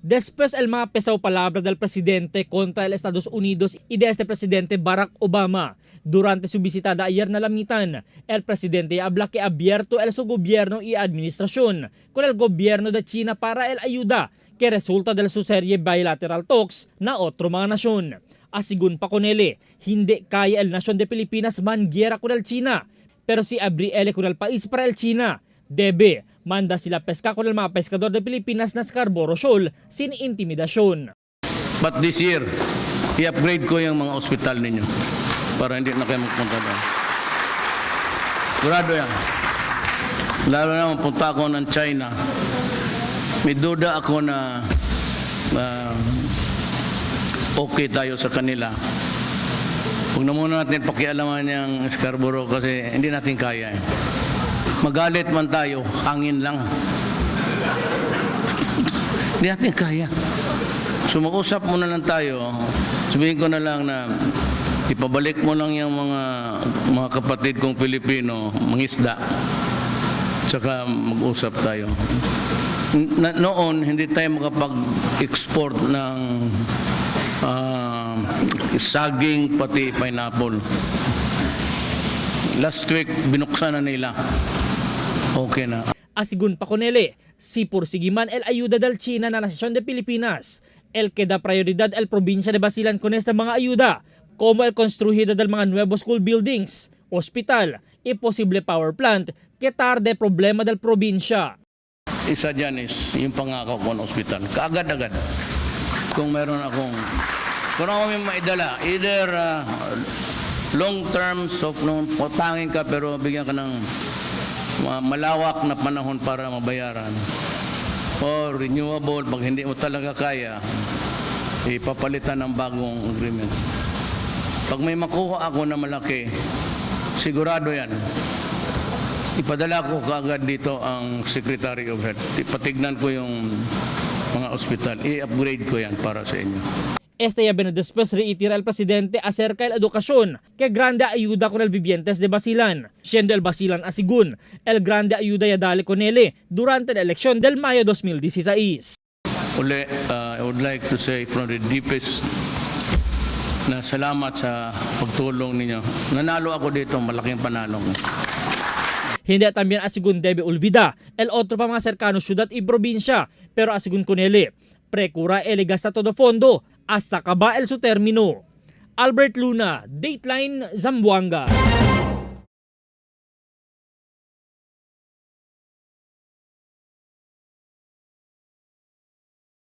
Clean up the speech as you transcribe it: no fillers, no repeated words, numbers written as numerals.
Después el mga pesaw palabra del presidente contra el Estados Unidos y de este presidente Barack Obama. Durante su visita de ayer na Lamitan, el presidente habla que abierto el su gobierno y administración con el gobierno de China para el ayuda que resulta del su serie bilateral talks na otro mga nasyon. Asigun pa con ele, hindi kaya el nasyon de Pilipinas mangyera con el China, pero si abri ele con el país para el China, debe manda sila pesca con el mga pescador de Pilipinas na Scarborough Shoal sin intimidasyon. But this year, i-upgrade ko yung mga ospital ninyo para hindi na kayo magpunta doon. Sigurado yan. Lalo na mapunta ako ng China. May duda ako na okay tayo sa kanila. Huwag na muna natin pakialaman yung Scarborough kasi hindi natin kaya eh. Magalit man tayo, hangin lang. Hindi natin kaya. So mag-usap muna lang tayo. Sabihin ko na lang na ipabalik mo lang yung mga kapatid kong Pilipino, mangisda. Tsaka mag-usap tayo. Noon, hindi tayo makapag-export ng saging pati pineapple. Last week, binuksan na nila. Okay na. Asigun pa con ele, si porsigiman el ayuda del China na nasyon de Pilipinas, el que da prioridad el probinsya de Basilan con esta mga ayuda, como el construido del mga nuevo school buildings, hospital, y posible power plant que tarde problema del probinsya. Isa dyan is yung pangako ko ng ospital. Kaagad-agad. Kung ako may maidala, either long term, so nung utangin ka pero bigyan ka ng malawak na panahon para mabayaran. Or renewable, pag hindi mo talaga kaya, ipapalitan ng bagong agreement. Pag may makuha ako na malaki, sigurado yan. Ipadala ko kaagad dito ang Secretary of Health. Ipatignan ko yung mga ospital. I-upgrade ko yan para sa inyo. Este ya después reitera el presidente acerca de la educación, que grande ayuda con el vivientes de Basilan, siendo el Basilan asigun, el grande ayuda ya dale con él durante la elección del mayo 2016. Uli, I would like to say from the deepest na salamat sa pagtulong ninyo. Nanalo ako dito, malaking panalo ko. Hindi también asigun debe olvida el otro pa mga cercano ciudad y provincia, pero asigun con él, precura el gasta todo fondo hasta acaba el su término. Albert Luna, Dateline, Zamboanga.